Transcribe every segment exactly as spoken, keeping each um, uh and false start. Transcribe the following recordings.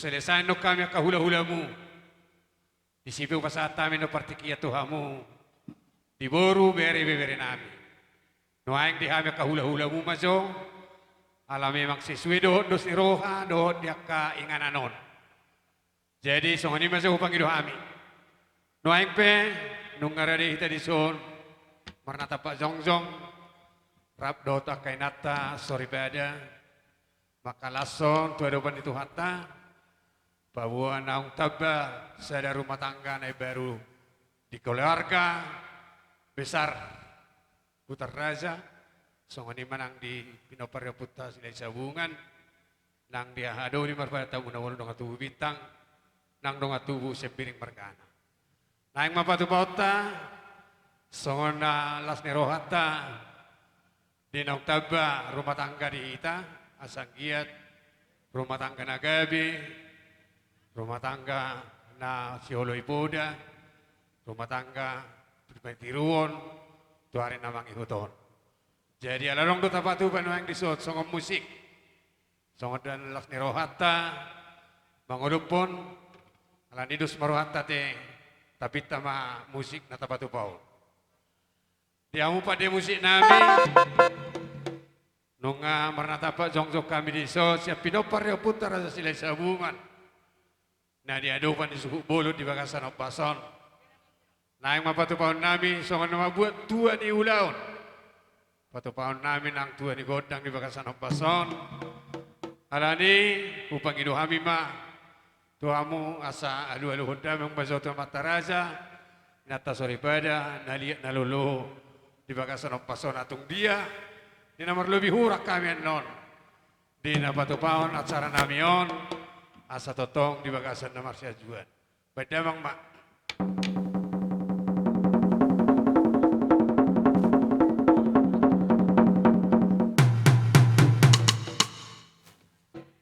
Selesai annon hami angka hula-hulamu. Disi pe hupasahat hami annon partingkian tu hamu, di boru, bere, ibebere nami. Nuaeng di hami angka hula-hulamu ma jo, ala memang sesuai dohot dos ni roha dohot di angka inganan on. Jadi songon i ma jo hupangido hami. Nuaeng pe nunga rade hita dison marnatampak jongjong rap dohot angka inanta soripada, mangkalashon tu adopan ni Tuhanta, paboa naung tamba sada rumah tangga na imbaru di keluarga besar Huta Raja, songon i ma nang di pinompar ni ompunta Silahisabungan, nang di haha doli marpadan tamu na ualu dongan tubu Bintang, nang dongan tubu Sembiring margana. Naeng ma patupaonta, songon na las ni rohanta, di naung tamba rumah tangga di hita, asa anggiat rumah tangga na gabe, rumah tangga na sioloi poda, rumah tangga tu pantiruon, tu ari na mangihut on. Jadi ala adong do tapatupa nuaeng dison songon musik. Songon na las ni rohanta, mangodophon, ala ni dos ma rohanta ate, tapinta ma musik na tapatupa on. Di hamu pande musik nami, nunga marnatampak jongjong hami dison, sian pinompar ni ompunta Raja Silahisabungan, na di adopan ni suhut bolon di bagasan ombas on. Naeng ma patupaon nami songon na mambuat tua ni ulaon. Patupaon nami nang tua ni gondang di bagasan ombas on. Ala ni hupangido hami ma tu hamu asa alualuhon damang ma jo tu amanta raja, inanta soripada, na liat na lolo di bagasan ombas on, tung dia di na marlobi hurang hami annon di na patupaon acara nami on, asa tongtong di bagasan na marsianjuan. Baen damang ma.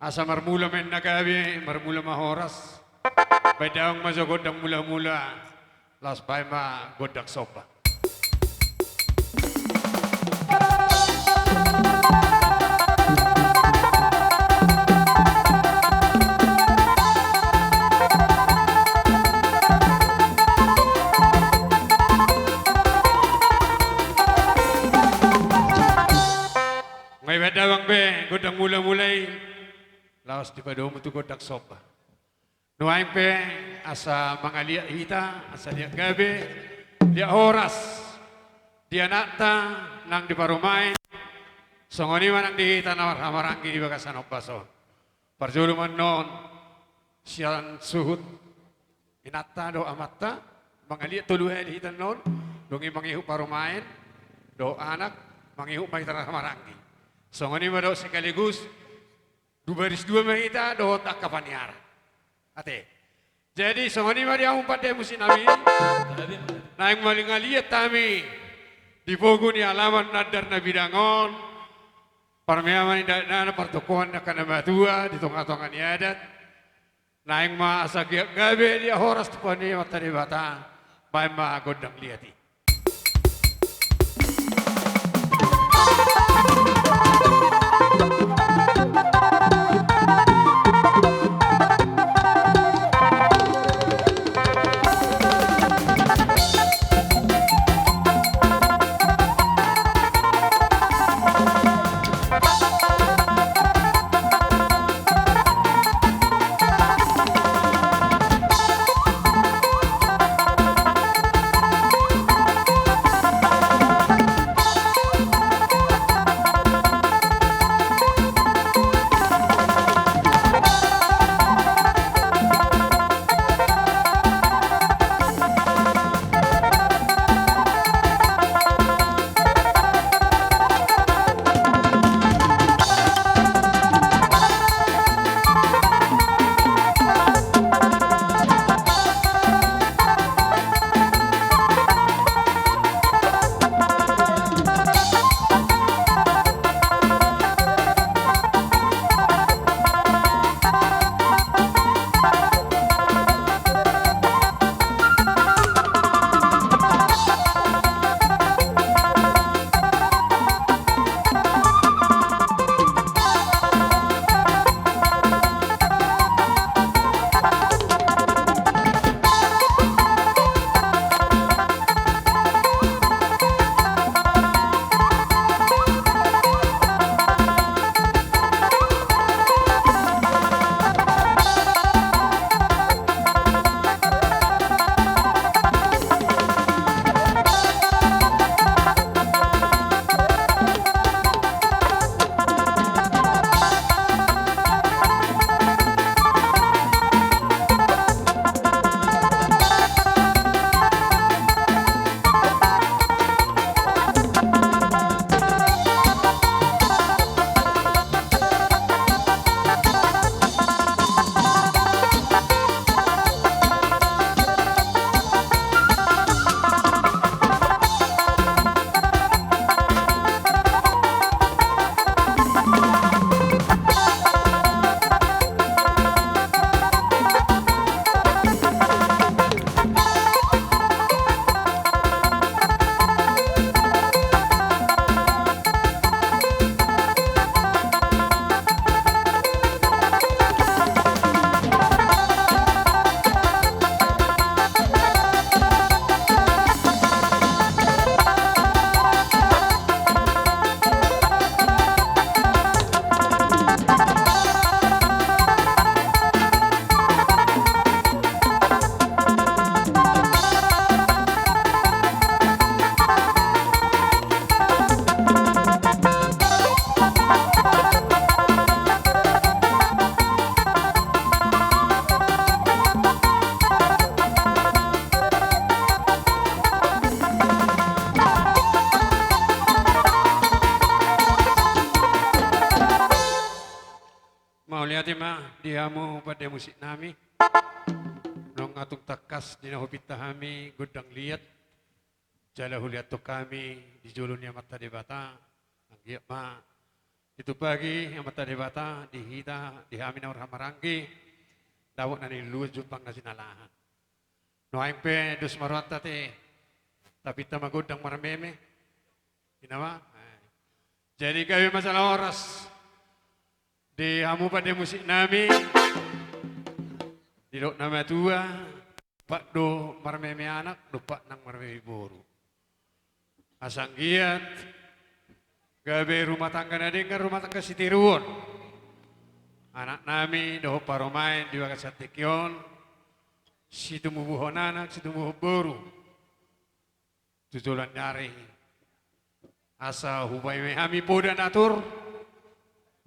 Asa marmula ma na gabe, marmula ma horas. Baen damang ma jo gondang mulamula. Laos baen ma gondang somba. Nga ibaen damang be gondang mulamula i, laos dipadomu tu gondang somba. Nuaeng pe asa mangaliat hita, asa liat gabe, liat horas di anakta nang di parumaen, songon i ma nang di hita na marhahamaranggi di bagasan ombas on. Parjolo ma annon sian suhut inanta dohot amanta, mangaliat tolu hali hita annon, dung i mangihut parumaen dohot anak, mangihut ma hita na marhahamaranggi. Songon i ma dohot sekaligus, dua baris dua ma hita dohot angka paniaran. Ate. Jadi songon i ma di hamu pande musik nami. Naeng mangaliat hami di pogu ni alaman nandar na bidang on. Parmeaman ni dakdanak, partokoan ni angka na matua di tongatonga ni adat. Naeng ma asa giat gabe, liat horas tu poni mata Debata. Baen ma gondang liat i. Ate ma di hamu pande musik nami. Nunga tung tangkas di na hupinta hami gondang liat, jala huliathon hami di jolo ni Amanta Debata. Anggiat ma ditumpahi Amanta Debata di hita, di hami na marhahamaranggi, dapot na niluluan jumpang na sinalahan. Nuaeng pe dos ma rohanta ate, tapinta ma gondang marmeme. I ma. Jadi gabe ma jala horas di hamu pande musik nami. Didok na matua, dumpak do marmeme anak, dumpak nang marmeme boru. Asa anggiat gabe rumah tangga na denggan, rumah tangga sitiruon. Anak nami dohot parumaen di bagasan tingki on, situmbuhon anak, situmbuhon boru. Tu joloan ni ari, asa hubaen hami poda na tur,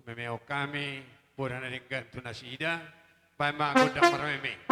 memehon hami poda na denggan tu nasida. Baen ma gondang marmeme.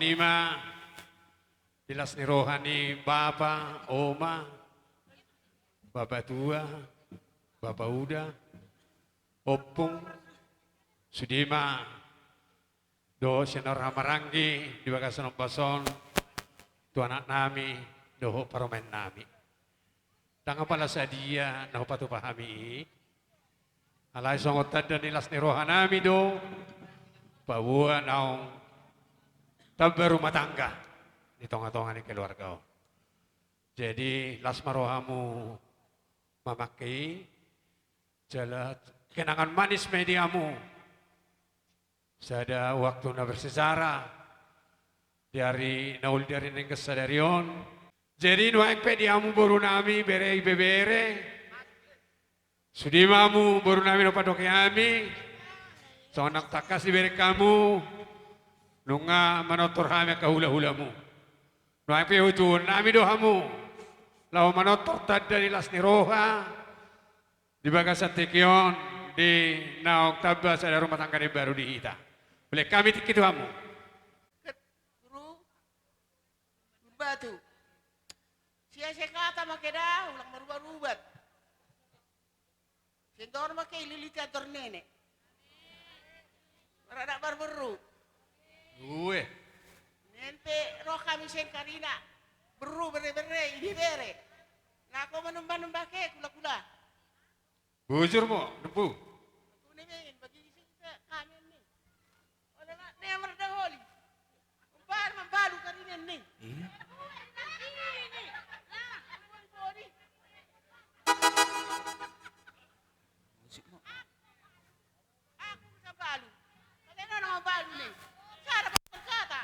Ima di las ni roha ni bapa, oma, bapa tua, bapa uda, ompung, sude ma dohot senior hamaranggi di bagasan ombas on, tu anak nami dohot parumaen nami. Ndang apala sadia na hupatupa hami i, alai songon tanda ni las ni roha nami do paboa naung tamba rumah tangga di tonga-tonga ni keluarga on. Jadi las ma rohamu mamangke i, jala kenangan manis ma i di hamu. Sada waktu na bersejarah di ari na uli di ari na denggan sadari on. Jadi nuaeng pe di hamu boru nami, bere ibebere, sude ma hamu boru nami na padoke hami, songon naung tangkas dibereng hamu, nunga manortor hami angka hula-hulamu. Nuaeng pe hutuhon nami do hamu laho manortor tanda ni las ni roha di bagasan tingki on, di naung tamba sada rumah tangga na imbaru di hita. Bereng hami tingki tu hamu. Ket, guru, guru batu. Sia sekata ma keda, ulang marubat-rubat. Sendor ma ke ililiti antor nene. Maranak marberru. Ue. Nen pe roh kami sengkarina. Berru bere-bere, ini bere. Nako menembah-nembah ke kula-kula. Bujur mo, nembu. Aku ne mengen bagi isi kita kami ni. Olo na ne mardaholi. Umbar mambalu karina ni. Musik mo. Aku bisa balu. Kalian orang balu ni. Cara berkata.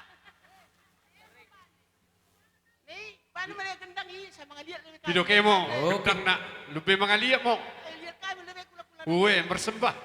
Ni, balu mana gendang i, saya mangaliat lebih kali. Didoke mo, oke. Gendang na, lebih mangaliat mo. Eh, lihat kami lebih kula-kula. Ue, bersembah.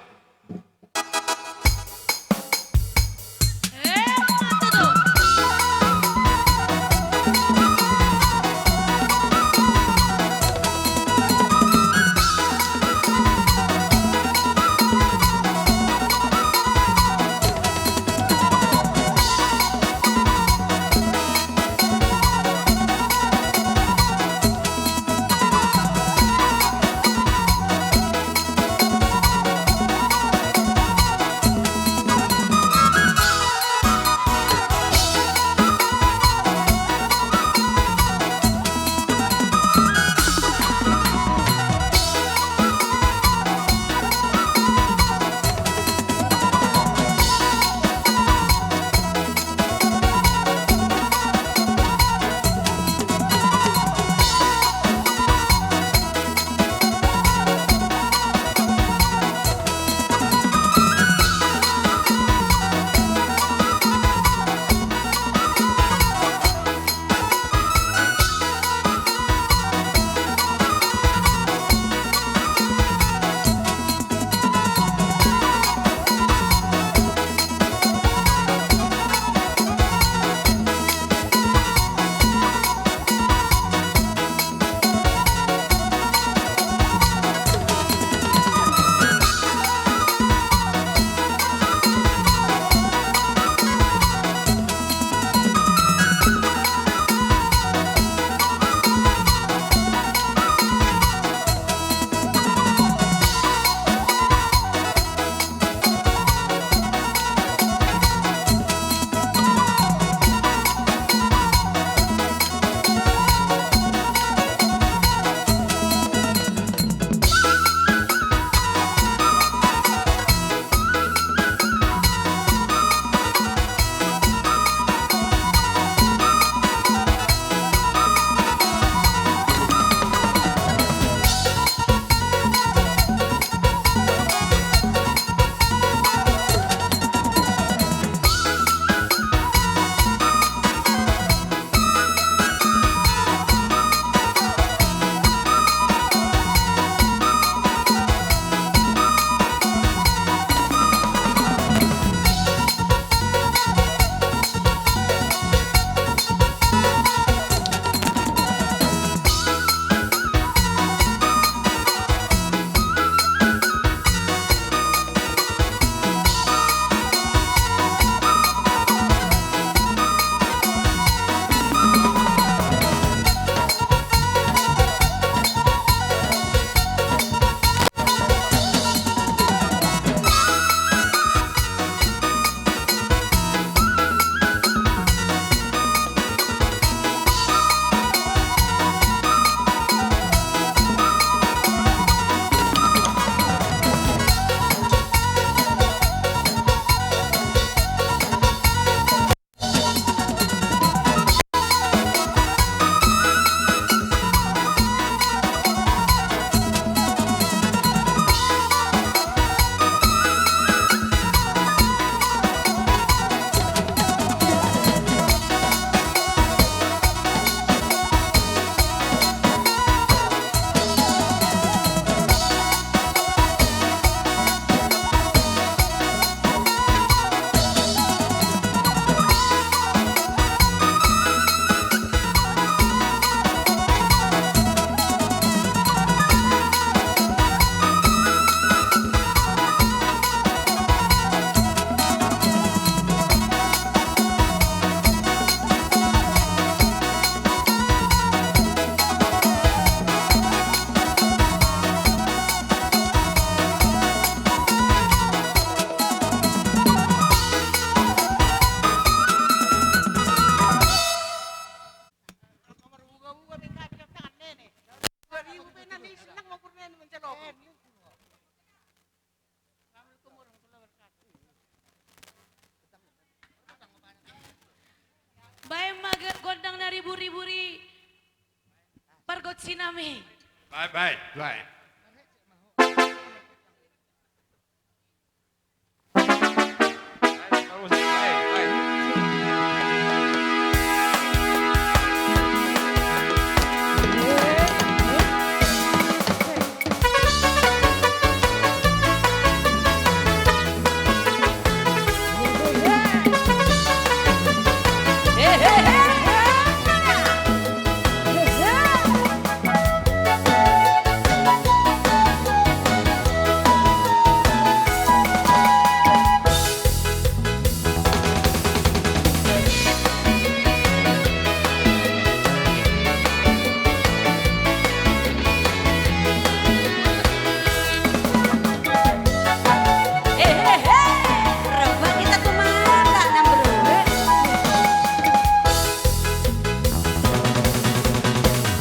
Sinami. Bae, bae. Bae.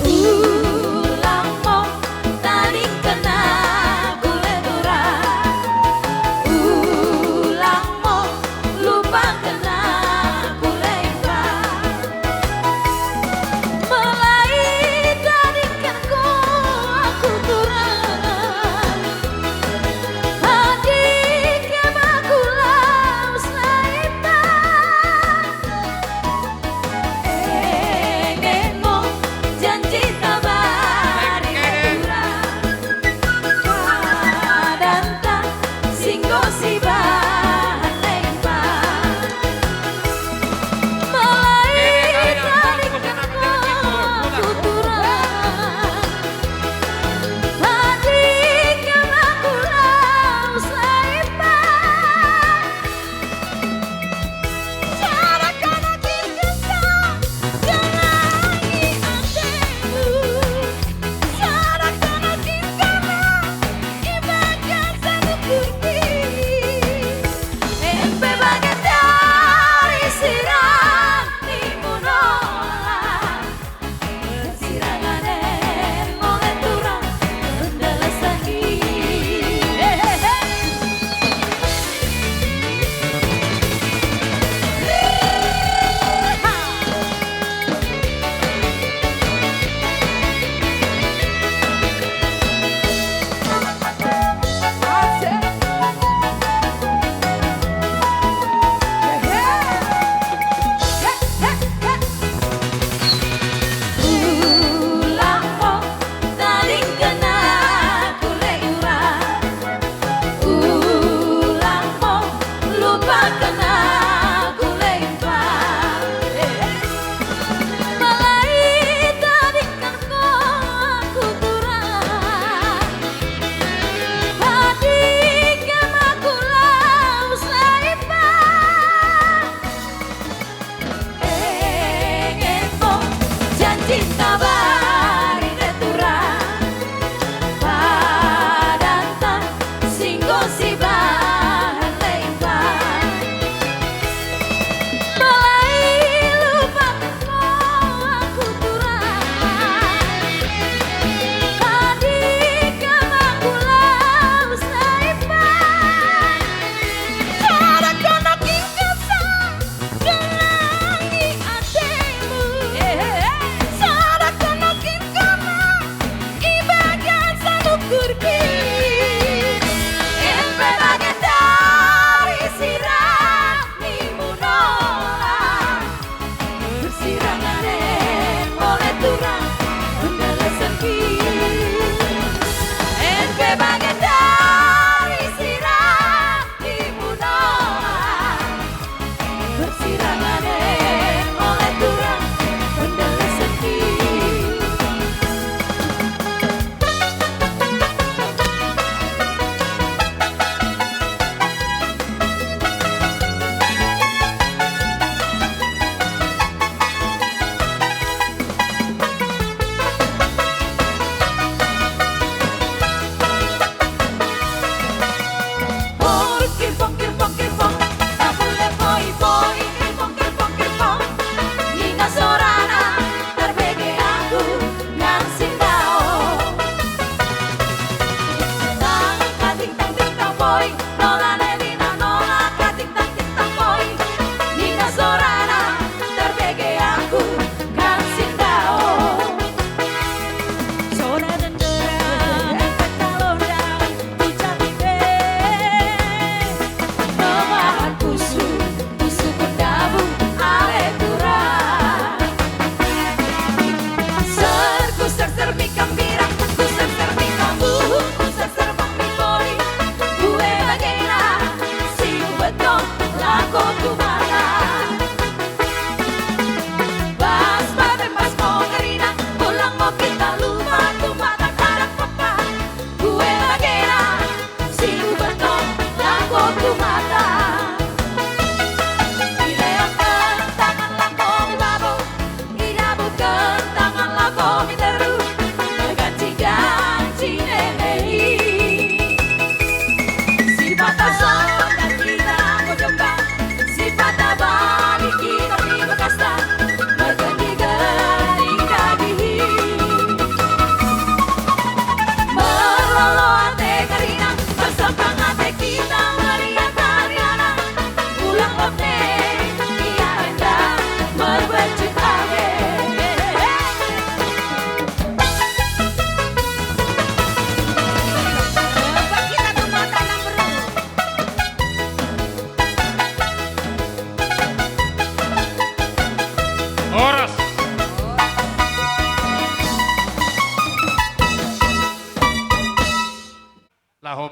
Ulang mo tadingkon ahu, le turang. Ulang mo lupakon ahu, le impan. Mulai tadingkon ho ahu, turang. Adingkon ahu laos, le impan. Eme adong janjita bari, le turang, padanta singgo sibahen, le impan. Mulai tadingkon ho ahu, turang. Adingkon ahu laos, le impan. Ulang mo tadingkon ahu, le turang. Ulang mo lupakon ahu, le impan. Mulai tadingkon ho ahu, turang. Adingkon ahu laos, le impan. Eme adong janjita bari, le turang, padanta singgo sibahen, le impan. Mulai lupakon ho ahu, turang. Adingkon ahu laos, le impan. Sada kona kingkasa Gerangi atemu. Sada kona kingkana i bagas saluhutki. Empe bagendari sirang ni munola. Sirangan e mole turang undalasanki. Empe bagendari sirang ni munola. Sirangan e mole turang undalasanki.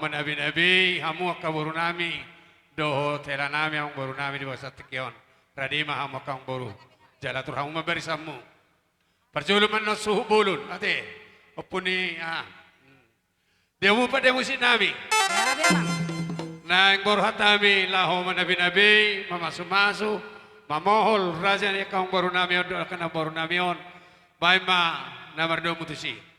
Nabi-nabi, hamu angka boru nami dohot hela nami, amang boru nami di bagasan tingki on. Rade ma hamu angka amang boru. Jala atur hamu ma barisanmu. Parjolo ma annon suhut bolon, ate. Ompung ni, ah. Dia mu pade musik nami. Naeng borhat hami laho manabi-nabi, mamasu-masu, mamohol raja ni angka amang boru nami on dohot angka amang boru nami on. Baen ma na mardomu tusi.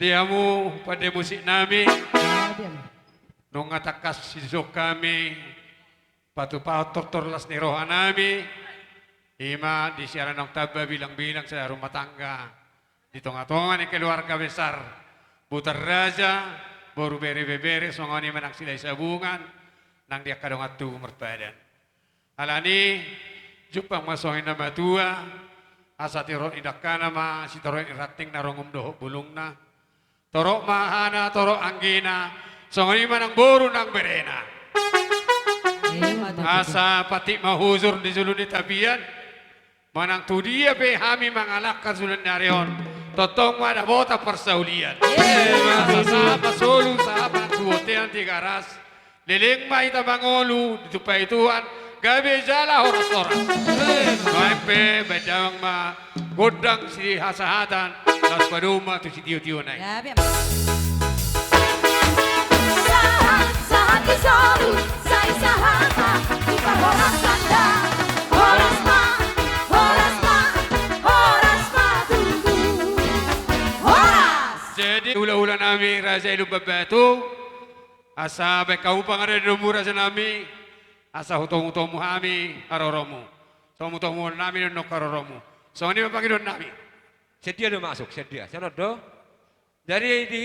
Di hamu pande musik nami. Nunga tangkas sidison hami patupahon tortor las ni roha nami. Ima di siala naung tamba bilang-bilang sada rumah tangga di tonga-tonga ni keluarga besar Butar Raja, boru, bere, ibebere, songon i ma nang Silahisabungan nang di angka dongan tubu marpadan. Alani, jumpang ma songon i na matua, asa torop ni dangkana ma sitorop ni ranting na rongum dohot bulungna. Torop ma hahana, torop anggina, songon i ma nang boru nang berena. Asa patik ma hujur di julu ni tapian, manang tu dia pe hami mangalangka julu ni ari on, tongtong ma dapotan parsaulian. Asa sahat ma solu, sahat ma tu bontean Tigaras. Leleng ma hita mangolu, ditumpahi Tuhan gabe jala horas-horas. Baen pe baen damang ma gondang sihasahatan, laos padomu ma tu sitio-tio na i. Sahat, sahat di solu, sai sahat ma di parhorasan da. Horas ma, horas ma, horas ma tutu. Horas. Jadi hulahula nami Raja i Lumban Batu, asa baen hamu pangarantomu raja nami, asa hutomutomu hami haroromu. Tomutomuhon nami do nang haroromu. Songon i ma pangidoan nami. Sian dia do masuk, sian dia. Sian on do. Jadi di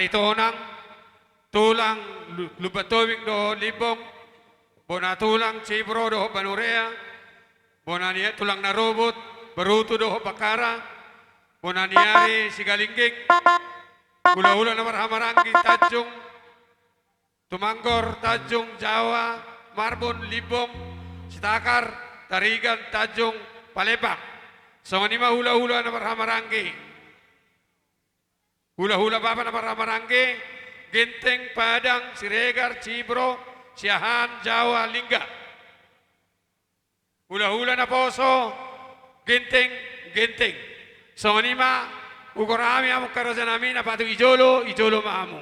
Tonang, tulang Lu-, Lumban Tobing dohot Limbong, bona tulang Cibro dohot Banurea, bona ni tulang Narobot, Barutu dohot Bakkara, bona ni ari Sigalingging, hulahula na marhahamaranggi Tanjung, Tumanggor, Tanjung, Jawa, Marbun, Limbong, Sitagar, Tarigan, Tanjung, Palembang. Songon i ma hulahula na marhahamaranggi. Hulahula bapa na marhahamaranggi, Genteng, Padang, Siregar, Cibro, Siahaan, Jawa, Lingga. Hulahula naposo, Genteng, Genteng. Songon i ma, ugoran nami hamu angka raja nami na patut di jolo, di jolo ma hamu.